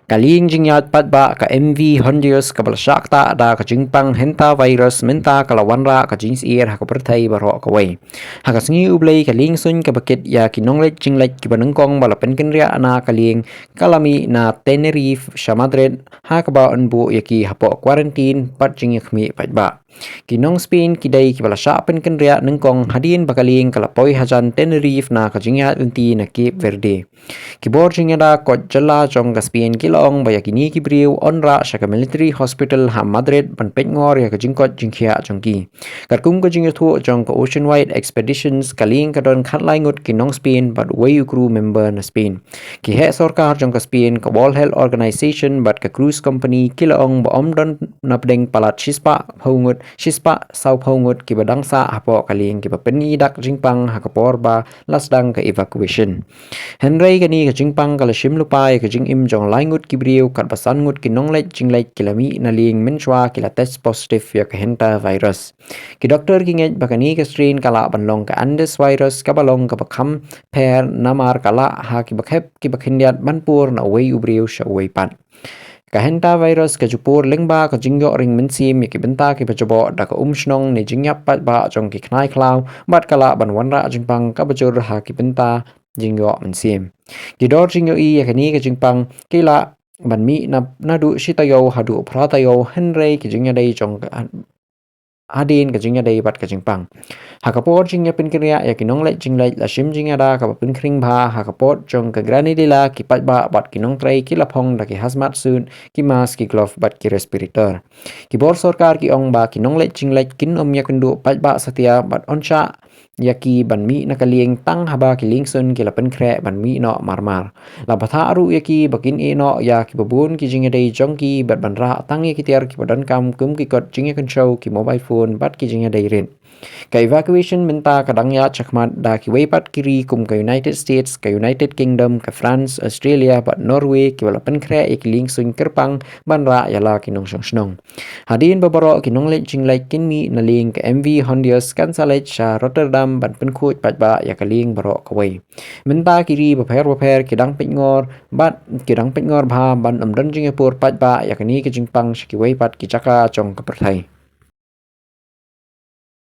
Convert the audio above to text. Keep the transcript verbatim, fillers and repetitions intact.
Ka lieng jingïaid paidbah ka M V Hondius kaba la shah ktah da ka jingpang hantavirus mynta ka la wanrah ka jingsyier ha ka pyrthei baroh kawei. Ha ka sngi U Blei ka lieng suiñ kaba kit ïa ki nongleit jingleit kiba nyngkong ba la pynkynriah na ka lieng ka la mih na Tenerife sha Madrid ha kaba yn buh ïa ki hapoh quarantine bad jingïakhmih paidbah. Ki nong Spain ki dei kiba la shah pynkynriah nyngkong hadien ba ka lieng ka la poi hajan Tenerife na ka jingïaid lynti na Cape Verde. Ki bor jingïada koit jylla jong ka Spain ki la ong ba ïa kine ki briew yn rah sha ka military hospital ha Madrid ban peitngor ïa ka jingkoit jingkhiah jong ki. Katkum ka jingïathuh jong ka Ocean Wide Expeditions, ka lieng ka don khatlai ngut ki nong Spain bad uwei u crew member na Spain. Ki heh sorkar jong ka Spain, ka World Health Organization bad ka cruise company ki la ong ba ym don napdeng palat shispah phew ngut, shispah saw phew ngut kiba dang sah hapoh ka lieng kiba pyni dak jingpang ha ka por ba la sdang ka evacuation. Hynrei kane ka jingpang ka la shim lypa ïa ka jingim jong lai ngut ki briew, katba san ngut ki nongleit jingleit ki la mih na lieng mynshuwa ki la test positive ïa ka hantavirus. Ki doktor ki ngeit ba kane ka strain ka lah ban long ka Andes virus kaba long kaba kham pher namar ka lah ha kiba khep kiba khyndiat ban pur na uwei u briew sha uwei pat. Ka hantavirus ka ju pur lyngba ka jingïoh ring mynsiem ïa ki bynta kiba jaboh da ka um shnong ne jingïap paidbah jong ki khnai khlaw bad ka lah ban wanrah jingpang kaba jur ha ki bynta jingïoh mynsiem. Ki dor jingïohi ïa kane ka jingpang ki lah ban mih na naduh shi taïew haduh phra taïew, hynrei ki jingïadei jong ka hadien ka jingïadei bad ka jingpang. Ha ka por jingïapynkynriah ïa ki nongleit jingleit, la shim jingïada kaba pynkhring bha ha ka port jong ka Granadilla. Ki paidbah bad ki nongtrei ki la phong da ki hazmat suit, ki mask, ki glove bad ki respirator. Ki bor sorkar ki ong ba ki nongleit jingleit kin ym ïakynduh paidbah satia bad yn shah ïa ki ban mih na ka lieng tang haba ki lieng suiñ ki la pynkhreh ban mih noh marmar. La bthah ruh ïa ki ba kin ïeh noh ïa kiba bun ki jingïadei jong ki bad ban rah tang ïa ki tiar kiba donkam kum ki kot jingïakynshew, ki mobile phone bad ki jingïadei rit. Ka evacuation mynta ka dang ïaid shakhmat da kiwei pat ki ri kum ka United States, ka United Kingdom, ka France, Australia bad Norway kiba la pynkhreh ïa ki lieng suiñ kyrpang ban rah ïa la ki nongshong shnong. Hadien ba baroh ki nongleit jingleit kin mih na lieng, ka M V Hondius kan sa leit sha Rotterdam ban pynkhuid paidbah ïa ka lieng baroh kawei. Mynta ki ri bapher bapher ki dang peitngor bad ki dang peitngor bha ban ym don jingïapur paidbah ïa kane ka jingpang sha kiwei pat ki jaka jong ka pyrthei.